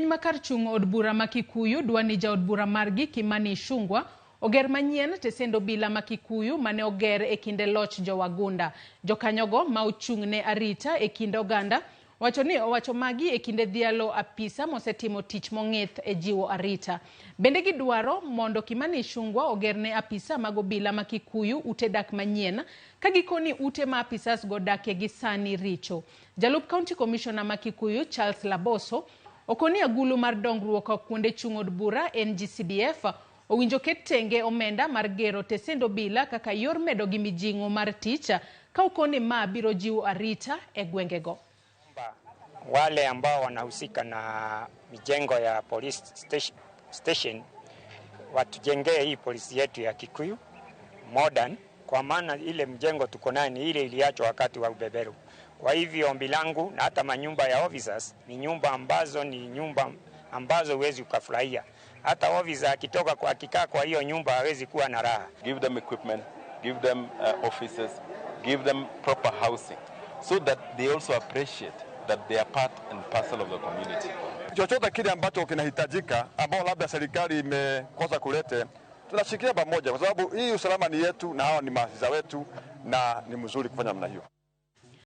ma kar chung' od bura ma Kikuyu dwa ni jaod bura margi Kimani Ichung'wa oger manyien tesend obila ma Kikuyu mane oger e kinde loch jowagunda. Jokanyogo ma ochung' ne arita e kind oganda wacho ni owacho magi e kinde dhialo apisa mosetimo tich mong'ith e jiwo arita. Bende gidwaro mondo Kimani Ichung'wa oger ne apisa mag obila ma Kikuyu ute dak manyien ka gikoni ute ma apisas go dakie gi sani richo. Jalup County Commissioner ma Kikuyu Charles Laboso okoni agulu mar dongruok kuonde chung' od bura NGCDF owinjo ket tenge omenda mar gero tesend obila kaka yor medo gi mijing'o mar tich ka okoni ma biro jiwo arita e gwengego. Wale ambao wanahusika na mijengo ya police station watujengee hii polisi yetu ya Kikuyu modern, kwa maana ile mjengo tuko nayo ni ile iliachwa wakati wa ubeberu. Kwa hivyo ombi langu, na hata manyumba ya officers ni nyumba ambazo huwezi ukafurahia. Hata officer akitoka kwa akikaa kwa hiyo nyumba hawezi kuwa na raha. Give them equipment, give them offices, give them proper housing so that they also appreciate that they are part and parcel of the community. Chochote kile ambacho kinahitajika ambao labda serikali imekosa kulete, tunashikilia pamoja, kwa sababu hii usalama ni yetu na hawa ni maafisa wetu, na ni mzuri kufanya namna hiyo.